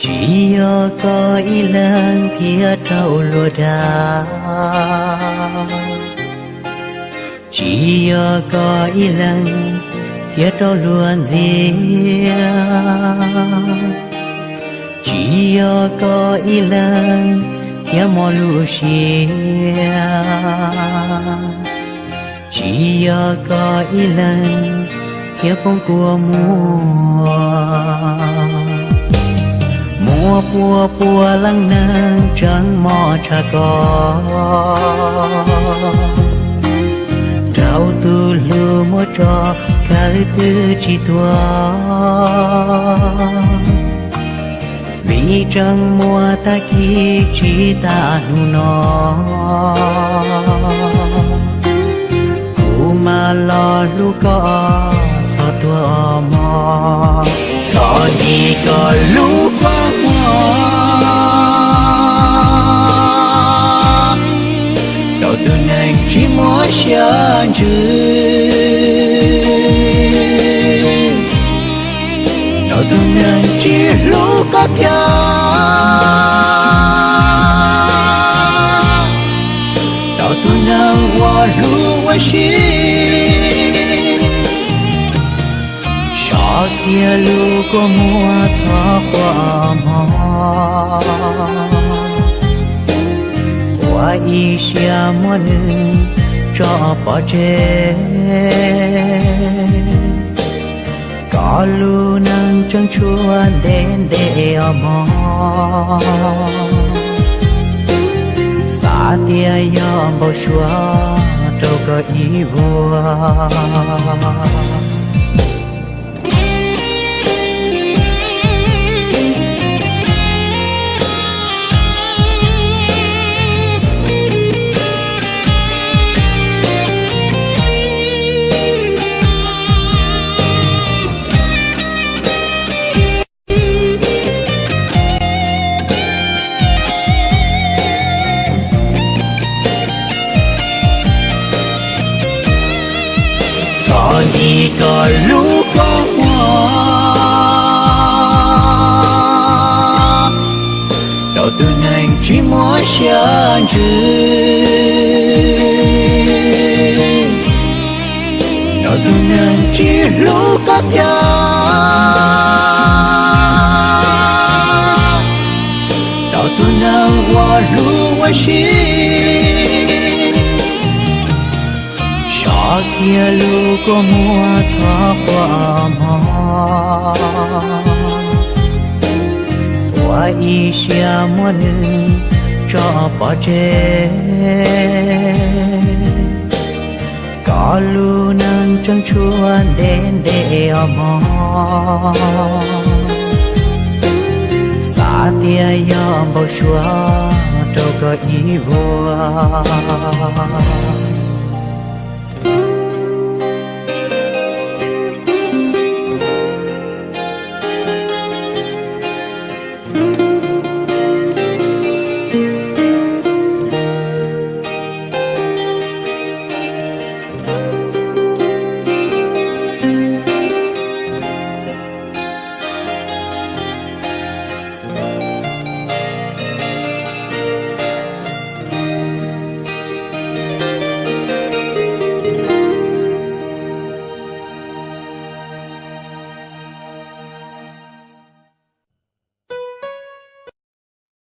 Tsis yog koj ib leeg thiab rau luag dag, tsis yog koj ib leeg thiab rau luag ntxias, tsis yog koj ib leeg thiab mob lub siab, tsis yog koj ib leeg thiab poob kua muag. Muaj pua pua leej neeg tseem mob tshaj koj, rau tus hlub muab tso kawg twb tsis tuag. Vim tseem muaj tag kis tsis tas hnub no, kuv mam los hlub koj txhob tuag mog. Txhob ncig koj lub kua muag rau tus neeg tsis muaj siab ntsws, rau tus neeg tsis hlub koj thiab, rau tus neeg uas hlub ua si. Sov kiag lub kua muag txhob quaj mog, ua ib siab muab nws tso pov tseg. Koj lub neej tseem tshuav ntev ntev os mog, xav tias yog npau suav rau koj ib vuag. Txhob ncig koj lub kua muag rau tus neeg tsis muaj siab ntsws, rau tus neeg tsis hlub koj thiab, rau tus neeg uas hlub ua si. Sov kiag lub kua muag txhob quaj mog, ua ib siab muab nws tso pov tseg. Koj lub neej tseem tshuav ntev ntev os mog, xav tias yog npau suav rau koj ib vuag.